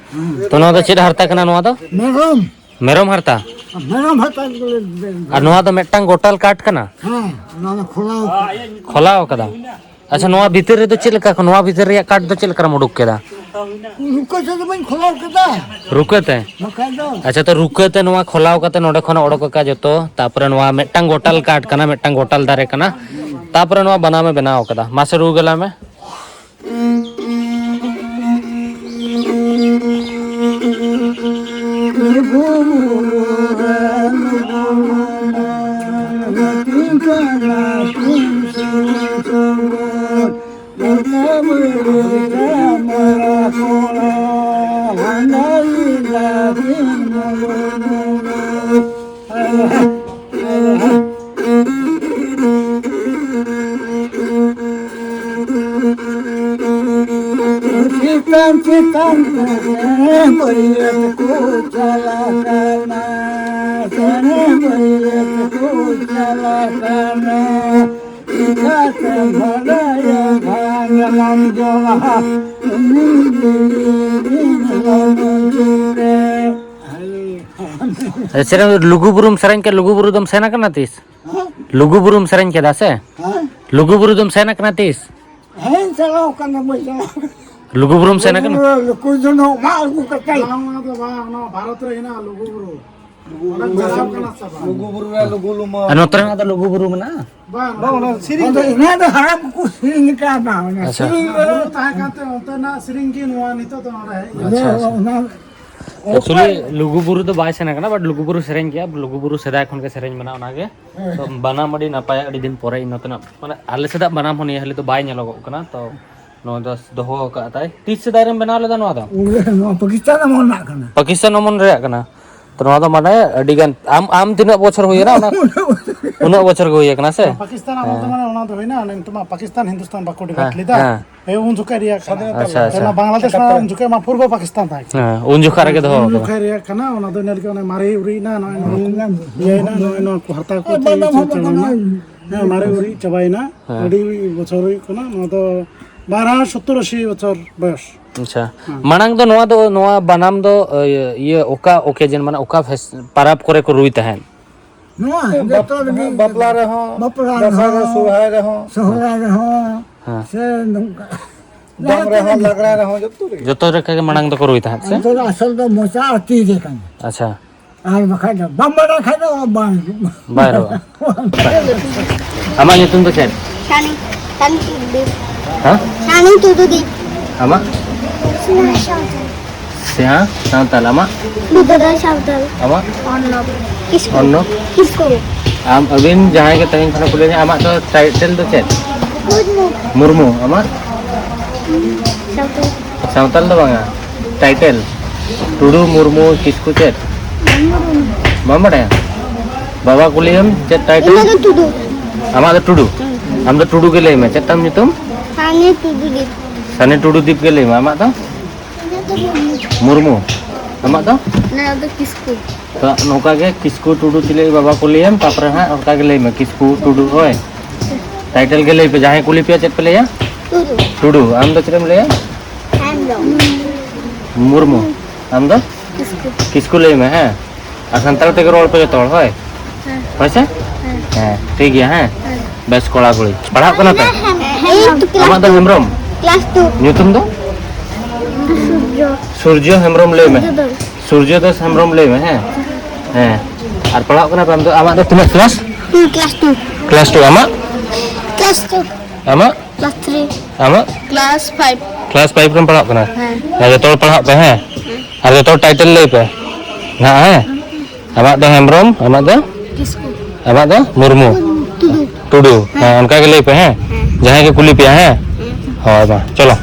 ᱛᱚ, ᱱᱚᱣᱟ ᱫᱚ ᱪᱮᱫ ᱦᱟᱨᱛᱟ ᱠᱟᱱᱟ ᱱᱚᱣᱟ ᱫᱚ? ᱢᱮᱨᱚᱢ᱾ ᱢᱮᱨᱚᱢ ᱦᱟᱨᱛᱟ? ᱢᱮᱨᱚᱢ ᱦᱟᱛᱟᱣ ᱠᱚᱞᱮ ᱵᱮ-, ᱟᱨ ᱱᱚᱣᱟ ᱫᱚ ᱢᱤᱫᱴᱟᱝ ᱜᱚᱴᱟᱞ ᱠᱟᱴ ᱠᱟᱱᱟ? ᱦᱮᱸ, ᱚᱱᱟ ᱫᱚ ᱠᱷᱚᱞᱟᱣ᱾ ᱠᱷᱚᱞᱟᱣ ᱠᱟᱫᱟ᱾ ᱟᱪᱪᱷᱟ, ᱱᱚᱣᱟ ᱵᱷᱤᱛᱤᱨ ᱨᱮᱫᱚ ᱪᱮᱫ ᱞᱮᱠᱟ ᱠᱚ, ᱱᱚᱣᱟ ᱵᱷᱤᱛᱤᱨ ᱨᱮᱭᱟᱜ ᱠᱟᱴ ᱫᱚ ᱪᱮᱫ ᱞᱮᱠᱟ ᱨᱮᱢ ᱩᱰᱩᱠ ᱠᱮᱫᱟ? ᱨᱩᱠᱟᱹ ᱛᱮᱫᱚ ᱵᱟᱹᱧ ᱠᱷᱚᱞᱟᱣ ᱠᱮᱫᱟ᱾ ᱨᱩᱠᱟᱹ ᱛᱮ? ᱵᱟᱠᱷᱟᱡ ᱫᱚ᱾ ᱟᱪᱪᱷᱟ, ᱛᱚ ᱨᱩᱠᱟᱹ ᱛᱮ ᱱᱚᱣᱟ ᱠᱷᱚᱞᱟᱣ ᱠᱟᱛᱮ ᱱᱚᱰᱮ ᱠᱷᱚᱱ ᱚᱰᱚᱠ ᱟᱠᱟ ᱡᱚᱛᱚ, ᱛᱟᱯᱚᱨᱮ ᱱᱚᱣᱟ ᱢᱤᱫᱴᱟᱝ ᱜᱚᱴᱟᱞ ᱠᱟᱴ ᱠᱟᱱᱟ, ᱢᱤᱫᱴᱟᱝ ᱜᱚᱴᱟᱞ ᱫᱟᱨᱮ ᱠᱟᱱᱟ, ᱛᱟᱯᱚᱨᱮ ᱱᱚᱣᱟ ᱵᱟᱱᱟᱢᱮ ᱵᱮᱱᱟᱣ ᱠᱟᱫᱟ᱾ ᱢᱟᱥᱮ ᱨᱩ ᱜᱮᱞᱟᱭ ᱢᱮ᱾ ᱪᱮᱛᱟᱱ ᱪᱮᱛᱟᱱ ᱛᱮ ᱵᱟᱹᱨᱭᱟᱹᱛ ᱠᱚ ᱪᱟᱞᱟᱜ ᱠᱟᱱᱟ, ᱪᱮᱬᱮ ᱵᱟᱹᱨᱭᱟᱹᱛ ᱠᱚ ᱪᱟᱞᱟᱜ ᱠᱟᱱᱟ᱾ ᱪᱤᱠᱟᱹᱛᱮᱢ ᱵᱟᱰᱟᱭᱟ ᱜᱷᱟᱸᱜᱽᱨᱟᱢ ᱡᱚᱞᱟ, ᱢᱤᱫ ᱫᱤᱱ ᱞᱚᱜᱚᱱ ᱡᱩᱨᱮ᱾ ᱥᱮᱨᱮᱧ, ᱞᱩᱜᱩ ᱵᱩᱨᱩᱢ ᱥᱮᱨᱮᱧ ᱠᱮᱫ, ᱞᱩᱜᱩ ᱵᱩᱨᱩ ᱫᱚᱢ ᱥᱮᱱ ᱟᱠᱟᱱᱟ ᱛᱤᱥ? ᱦᱮᱸ? ᱞᱩᱜᱩ ᱵᱩᱨᱩᱢ ᱥᱮᱨᱮᱧ ᱠᱮᱫᱟ ᱥᱮ? ᱦᱮᱸ? ᱞᱩᱜᱩ ᱵᱩᱨᱩ ᱫᱚᱢ ᱥᱮᱱ ᱟᱠᱟᱱᱟ ᱛᱤᱥ? ᱦᱮᱸ, ᱪᱟᱞᱟᱣ ᱠᱟᱱᱟ, ᱵᱟᱹᱧ ᱪᱟᱞᱟᱣ ᱠᱟᱱᱟ᱾ ᱞᱩᱜᱩ ᱵᱩᱨᱩᱢ ᱥᱮᱱ ᱟᱠᱟᱱᱟ? ᱞᱩᱜᱩ ᱵᱩᱨᱩ ᱞᱩᱜᱩ ᱡᱚᱱᱚᱜ ᱢᱟ ᱟᱹᱜᱩ ᱠᱟᱛᱮ᱾ ᱵᱟᱝ, ᱚᱱᱟ ᱫᱚ ᱵᱟᱝ, ᱚᱱᱟ ᱵᱷᱟᱨᱚᱛ ᱨᱮ ᱦᱮᱱᱟᱜᱼᱟ ᱞᱩᱜᱩ ᱵᱩᱨᱩ᱾ ᱚᱸᱰᱮᱢ ᱪᱟᱞᱟᱣ ᱠᱟᱱᱟ ᱥᱮ ᱵᱟᱝ? ᱞᱩᱜᱩ ᱵᱩᱨᱩ ᱨᱮ ᱞᱩᱜᱩ ᱞᱩᱢᱟᱹ᱾ ᱟᱨ ᱱᱚᱛᱮ ᱨᱮᱱᱟᱜ ᱫᱚ ᱞᱩᱜᱩ ᱵᱩᱨᱩ ᱢᱮᱱᱟᱜᱼᱟ? ᱵᱟᱝ, ᱵᱟᱝ, ᱚᱱᱟ ᱥᱮᱨᱮᱧ ᱟᱫᱚ ᱫᱚ ᱤᱱᱟᱹ ᱫᱚ ᱦᱟᱲᱟᱢ ᱠᱚᱠᱚ ᱥᱮᱨᱮᱧ ᱟᱠᱟᱫ ᱵᱟᱝ, ᱚᱱᱟ ᱟᱪᱪᱷᱟ᱾ ᱥᱮᱨᱮᱧ ᱵᱩᱨᱩ ᱫᱚ ᱛᱟᱦᱮᱸ ᱠᱟᱱᱛᱮ ᱚᱱᱛᱮᱱᱟᱜ ᱥᱮᱨᱮᱧ ᱜᱮ ᱱᱚᱣᱟ ᱱᱤᱛᱚᱜ ᱫᱚ ᱱᱚᱰᱮ ᱦᱮᱡ ᱟᱪᱪᱷᱟ, ᱟᱪᱪᱷᱟ᱾ ᱚᱱᱟ ᱮᱠᱪᱩᱭᱮᱞᱤ ᱞᱩᱜᱩ ᱵᱩᱨᱩ ᱫᱚ ᱵᱟᱭ ᱥᱮᱱ ᱟᱠᱟᱱᱟ, but ᱞᱩᱜᱩ ᱵᱩᱨᱩ ᱥᱮᱨᱮᱧ ᱜᱮᱭᱟ, ᱞᱩᱜᱩ ᱵᱩᱨᱩ ᱥᱮᱫᱟᱭ ᱠᱷᱚᱱ ᱜᱮ ᱥᱮᱨᱮᱧ ᱢᱮᱱᱟᱜᱼᱟ ᱚᱱᱟᱜᱮ᱾ ᱛᱚ ᱵᱟᱱᱟᱢ ᱟᱹᱰᱤ ᱱᱟᱯᱟᱭᱟ, ᱟᱹᱰᱤ ᱫᱤᱱ ᱯᱚᱨᱮ ᱤᱧ ᱱᱚᱛᱮᱱᱟᱜ, ᱢᱟᱱᱮ ᱟᱞᱮ ᱥᱮᱫᱟᱜ ᱵᱟᱱᱟᱢ ᱦᱚᱸ ᱱᱤᱭᱟᱹ ᱦᱟᱹᱞᱤ ᱫᱚ ᱵᱟᱭ ᱧᱮᱞᱚᱜᱚᱜ ᱠᱟᱱᱟ, ᱛᱚ ᱱᱚᱣᱟ ᱫᱚ ᱫᱚᱦᱚ ᱟᱠᱟᱫ ᱛᱟᱭ᱾ ᱛᱤᱥ ᱥᱮᱫᱟᱭ ᱨᱮᱢ ᱵᱮᱱᱟᱣ ᱞᱮᱫᱟ ᱱᱚᱣᱟ ᱫᱚ? ᱩᱱᱨᱮ ᱱᱚᱣᱟ ᱯᱟᱠᱤᱥᱛᱟᱱ ᱟᱢᱚᱞ ᱨᱮᱱᱟᱜ ᱠᱟᱱᱟ᱾ ᱯᱟᱠᱤᱥᱛᱟᱱ ᱟᱢᱚᱞ ᱨᱮᱭᱟᱜ ᱠᱟᱱᱟ᱾ ᱛᱚ ᱱᱚᱣᱟ ᱫᱚ ᱢᱟᱱᱮ ᱟᱹᱰᱤ ᱜᱟᱱ, ᱟᱢ, ᱟᱢ ᱛᱤᱱᱟᱹᱜ ᱵᱚᱪᱷᱚᱨ ᱦᱩᱭᱮᱱᱟ ᱚᱱᱟ? ᱩᱱᱟᱹᱜ ᱵᱚᱪᱷᱚᱨ ᱜᱮ ᱦᱩᱭ ᱟᱠᱟᱱᱟ ᱥᱮ? ᱯᱟᱠᱤᱥᱛᱟᱱ ᱟᱢᱚᱞ ᱫᱚ ᱦᱮᱸ᱾ ᱢᱟᱱᱮ ᱚᱱᱟ ᱫᱚ ᱦᱩᱭᱱᱟ, ᱚᱱᱮ ᱱᱤᱛᱚᱜ ᱢᱟ ᱯᱟᱠᱤᱥᱛᱟᱱ ᱦᱤᱱᱫᱩᱥᱛᱟᱱ ᱵᱟᱠᱚ divide ᱦᱮᱸ, ᱞᱮᱫᱟ᱾ ᱦᱮᱸ᱾ ᱦᱮᱸ, ᱩᱱ ᱡᱚᱠᱷᱟᱡ ᱨᱮᱭᱟᱜ ᱠᱟᱱᱟ᱾ ᱟᱪᱪᱷᱟ, ᱟᱪᱪᱷᱟ᱾ ᱚᱱᱟ ᱵᱟᱝᱞᱟᱫᱮᱥ ᱢᱟ ᱩᱱ ᱡᱚᱠᱷᱟᱡ ᱢᱟ ᱯᱩᱨᱵᱚ ᱯᱟᱠᱤᱥᱛᱟᱱ ᱛᱟᱦᱮᱸ ᱠᱟᱱᱟ᱾ ᱦᱮᱸ, ᱩᱱ ᱡᱚᱠᱷᱟᱡ ᱨᱮᱜᱮ ᱫᱚᱦᱚ ᱩᱱ ᱠᱟᱫᱟ᱾ ᱡᱚᱠᱷᱟᱡ ᱨᱮᱭᱟᱜ ᱠᱟᱱᱟ, ᱚᱱᱟ ᱫᱚ ᱤᱱᱟᱹ ᱞᱟᱹᱜᱤᱫ ᱚᱱᱮ ᱢᱟᱨᱮ ᱩᱨᱤᱡ ᱮᱱᱟ, ᱱᱚᱜᱼᱚᱭ ᱱᱚᱣᱟ ᱤᱭᱟᱹᱭᱮᱱᱟ, ᱱᱚᱜᱼᱚᱭ ᱱᱚᱣᱟ ᱠᱚ ᱦᱟᱨᱛᱟ ᱠᱚ ᱪᱮᱫ ᱪᱮᱫ ᱪᱟᱵᱟᱭᱮᱱᱟ᱾ ᱦᱮᱸ, ᱢᱟᱨᱮ ᱩᱨᱤᱡ ᱪᱟᱵᱟᱭᱮᱱᱟ᱾ ᱦᱮᱸ᱾ ᱟᱹᱰᱤ ᱵᱚᱪᱷᱚᱨ ᱦᱩᱭᱩᱜ ᱠᱟᱱᱟ᱾ ᱱᱚᱣᱟ ᱫᱚ ᱵᱟᱨᱦᱟᱣ ᱥᱚᱛᱛᱚᱨ ᱟᱥᱤ ᱵᱚᱪᱷᱚᱨ ᱵᱚᱭᱚᱥ᱾ ᱟᱪᱪᱷᱟ᱾ ᱦᱮᱸ᱾ ᱢᱟᱲᱟᱝ ᱫᱚ ᱱᱚᱣᱟ ᱫᱚ, ᱱᱚᱣᱟ ᱵᱟᱱᱟᱢ ᱫᱚ, ᱤᱭᱟᱹ, ᱤᱭᱟᱹ, ᱚᱠᱟ occasion, ᱢᱟᱱᱮ ᱚᱠᱟ ᱯᱷᱮᱥ-, ᱯᱟᱨᱟᱵᱽ ᱠᱚᱨᱮ ᱠᱚ ᱨᱩᱭ ᱛᱟᱦᱮᱸᱫ? ᱱᱚᱣᱟ ᱡᱚᱛᱚ ᱨᱮᱜᱮ᱾ ᱵᱟᱯᱞᱟ ᱨᱮᱦᱚᱸ, ᱵᱟᱯᱞᱟ ᱫᱟᱸᱥᱟᱭ ᱨᱮ, ᱨᱮᱦᱚᱸ, ᱥᱚᱦᱨᱟᱭ ᱨᱮᱦᱚᱸ᱾ ᱥᱚᱦᱨᱟᱭ ᱨᱮᱦᱚᱸ, ᱦᱮᱸ᱾ ᱥᱮ ᱱᱚᱝᱠᱟ᱾ ᱫᱚᱝ ᱡᱟᱦᱟᱸ ᱨᱮᱦᱚᱸ, ᱛᱤᱱᱟᱹᱜ ᱞᱟᱜᱽᱲᱮ ᱨᱮᱦᱚᱸ, ᱡᱚᱛᱚ ᱨᱮᱜᱮ᱾ ᱡᱚᱛᱚ ᱨᱮᱜᱮ ᱢᱟᱲᱟᱝ ᱫᱚᱠᱚ ᱨᱩᱭ ᱛᱟᱦᱮᱸᱫ ᱥᱮ? ᱟᱫᱚ ᱟᱥᱚᱞ ᱫᱚ ᱢᱚᱪᱟ ᱟᱨ ᱛᱤ ᱨᱮ ᱠᱟᱱᱟ᱾ ᱟᱪᱪᱷᱟ᱾ ᱟᱨ ᱵᱟᱠᱷᱟᱡ ᱫᱚ ᱵᱟᱢ ᱵᱟᱲᱟᱭ ᱠᱷᱟᱡ ᱫᱚ ᱵᱟᱝ᱾ ᱵᱟᱭ ᱨᱚᱲᱟ᱾ ᱟᱢᱟᱜ ᱧᱩᱛᱩᱢ ᱫᱚ ᱪᱮᱫ? ᱥᱟᱱᱤ, ᱥᱟᱱᱤ ᱴᱩᱰᱩ᱾ ᱦᱮᱸ? ᱥᱟᱱᱤ ᱴᱩᱰᱩ ᱫᱤ᱾ ᱟᱢᱟᱜ? ᱥᱱᱮᱦᱟ ᱥᱟᱶᱛᱟᱞ᱾ ᱥᱱᱮᱦᱟ ᱥᱟᱶᱛᱟᱞ᱾ ᱟᱢᱟᱜ? ᱵᱤᱫᱽᱫᱟᱫᱷᱚᱨ ᱥᱟᱶᱛᱟᱞ᱾ ᱟᱢᱟᱜ? ᱚᱨᱱᱚᱵ ᱠᱤᱥᱠᱩ᱾ ᱚᱨᱱᱚᱵ? ᱠᱤᱥᱠᱩ᱾ ᱟᱢ, ᱟᱹᱵᱤᱱ ᱡᱟᱦᱟᱸᱭ ᱜᱮ ᱛᱮᱦᱮᱧ ᱠᱷᱚᱱᱟᱜ ᱠᱩᱞᱤ ᱞᱤᱧᱟ, ᱟᱢᱟᱜ ᱫᱚ title ᱫᱚ ᱪᱮᱫ? ᱢᱩᱨᱢᱩ᱾ ᱢᱩᱨᱢᱩ᱾ ᱟᱢᱟᱜ? ᱥᱟᱶᱛᱟᱞ᱾ ᱥᱟᱶᱛᱟᱞ ᱫᱚ ᱵᱟᱝᱟ, title᱾ ᱴᱩᱰᱩ, ᱢᱩᱨᱢᱩ, ᱠᱤᱥᱠᱩ ᱪᱮᱫ? ᱢᱩᱨᱢᱩ᱾ ᱵᱟᱢ ᱵᱟᱰᱟᱭᱟ? ᱵᱟᱵᱟ ᱠᱩᱞᱤᱭᱮᱢ, ᱪᱮᱫ title? ᱤᱧᱟᱹᱜ ᱫᱚ ᱴᱩᱰᱩ᱾ ᱟᱢᱟᱜ ᱫᱚ ᱴᱩᱰᱩ? ᱦᱩᱸ᱾ ᱟᱢ ᱫᱚ ᱴᱩᱰᱩ ᱜᱮ ᱞᱟᱹᱭ ᱢᱮ᱾ ᱪᱮᱫ ᱛᱟᱢ ᱧᱩᱛᱩᱢ? ᱥᱟᱱᱤ ᱴᱩᱰᱩ ᱫᱤᱯ᱾ ᱥᱟᱱᱤ ᱴᱩᱰᱩ ᱫᱤᱯ ᱜᱮ ᱞᱟᱹᱭ ᱢᱮ᱾ ᱟᱢᱟᱜ ᱫᱚ? ᱤᱧᱟᱹᱜ ᱫᱚ ᱢᱩᱨᱢᱩ᱾ ᱢᱩᱨᱢᱩ᱾ ᱟᱢᱟᱜ ᱫᱚ? ᱤᱧᱟᱹᱜ ᱫᱚ ᱠᱤᱥᱠᱩ᱾ ᱛᱚ, ᱱᱚᱝᱠᱟ ᱜᱮ ᱠᱤᱥᱠᱩ, ᱴᱩᱰᱩ, ᱪᱤᱞᱤ ᱵᱟᱵᱟ ᱠᱩᱞᱤᱭᱮᱢ, ᱛᱟᱯᱚᱨᱮ ᱦᱟᱸᱜ ᱚᱱᱠᱟ ᱜᱮ ᱞᱟᱹᱭ ᱢᱮ, ᱠᱤᱥᱠᱩ, ᱴᱩᱰᱩ, ᱦᱳᱭ᱾ Title ᱜᱮ ᱞᱟᱹᱭ ᱯᱮ, ᱡᱟᱦᱟᱸᱭ ᱠᱩᱞᱤ ᱯᱮᱭᱟ, ᱪᱮᱫ ᱯᱮ ᱞᱟᱹᱭᱟ? ᱴᱩᱰᱩ᱾ ᱴᱩᱰᱩ᱾ ᱟᱢ ᱫᱚ ᱪᱮᱫ ᱮᱢ ᱞᱟᱹᱭᱟ? ᱦᱮᱢᱵᱨᱚᱢ᱾ ᱢᱩᱨᱢᱩ᱾ ᱟᱢ ᱫᱚ? ᱠᱤᱥᱠᱩ᱾ ᱠᱤᱥᱠᱩ ᱞᱟᱹᱭ ᱢᱮ, ᱦᱮᱸ? ᱟᱨ ᱥᱟᱱᱛᱟᱲ ᱛᱮᱜᱮ ᱨᱚᱲ ᱯᱮ ᱡᱚᱛᱚ ᱦᱚᱲ, ᱦᱳᱭ? ᱦᱮᱸ᱾ ᱦᱳᱭ ᱥᱮ? ᱦᱮᱸ᱾ ᱦᱮᱸ, ᱴᱷᱤᱠ ᱜᱮᱭᱟ, ᱦᱮᱸ? ᱦᱮᱸ᱾ ᱵᱮᱥ ᱠᱚᱲᱟ ᱠᱩᱲᱤ᱾ ᱯᱟᱲᱦᱟᱜ ᱠᱟᱱᱟ ᱯᱮ? ᱦᱮᱸ, ᱦᱮᱸ᱾ ᱟᱢᱟᱜ ᱫᱚ ᱦᱮᱢᱵᱨᱚᱢ? Class two᱾ ᱧᱩᱛᱩᱢ ᱫᱚ? ᱥᱩᱨᱡᱚ᱾ ᱥᱩᱨᱡᱚ ᱦᱮᱢᱵᱨᱚᱢ ᱞᱟᱹᱭ ᱢᱮ᱾ ᱥᱩᱨᱡᱚ ᱫᱟᱥ᱾ ᱥᱩᱨᱡᱚ ᱫᱟᱥ ᱦᱮᱢᱵᱨᱚᱢ ᱞᱟᱹᱭ ᱢᱮ, ᱦᱮᱸ? ᱦᱮᱸ᱾ ᱟᱨ ᱯᱟᱲᱦᱟᱜ ᱠᱟᱱᱟ ᱯᱮ ᱟᱢ ᱫᱚ? ᱟᱢᱟᱜ ᱫᱚ ᱛᱤᱱᱟᱹᱜ class? ᱦᱩᱸ, class two᱾ Class two᱾ ᱟᱢᱟᱜ? Class two᱾ ᱟᱢᱟᱜ? Class three᱾ ᱟᱢᱟᱜ? Class five᱾ Class five ᱨᱮᱢ ᱯᱟᱲᱦᱟᱜ ᱠᱟᱱᱟ? ᱦᱮᱸ᱾ ᱦᱮᱸ, ᱡᱚᱛᱚ ᱦᱚᱲ ᱯᱟᱲᱦᱟᱜ ᱯᱮ, ᱦᱮᱸ? ᱦᱮᱸ᱾ ᱟᱨ ᱡᱚᱛᱚ ᱦᱚᱲ title ᱞᱟᱹᱭ ᱯᱮ ᱱᱟᱦᱟᱜ, ᱦᱮᱸ? ᱟᱢᱟᱜ ᱫᱚ ᱦᱮᱢᱵᱨᱚᱢ, ᱟᱢᱟᱜ ᱫᱚ? ᱠᱤᱥᱠᱩ᱾ ᱟᱢᱟᱜ ᱫᱚ? ᱢᱩᱨᱢᱩ᱾ ᱴᱩᱰᱩ᱾ ᱴᱩᱰᱩ᱾ ᱦᱮᱸ, ᱦᱮᱸ᱾ ᱚᱱᱠᱟ ᱜᱮ ᱞᱟᱹᱭ ᱯᱮ, ᱦᱮᱸ? ᱦᱮᱸ᱾ ᱡᱟᱦᱟᱸᱭ ᱜᱮ ᱠᱩᱞᱤ ᱯᱮᱭᱟ, ᱦᱮᱸ? ᱦᱮᱸ᱾ ᱦᱳᱭ, ᱢᱟ, ᱪᱚᱞᱚ᱾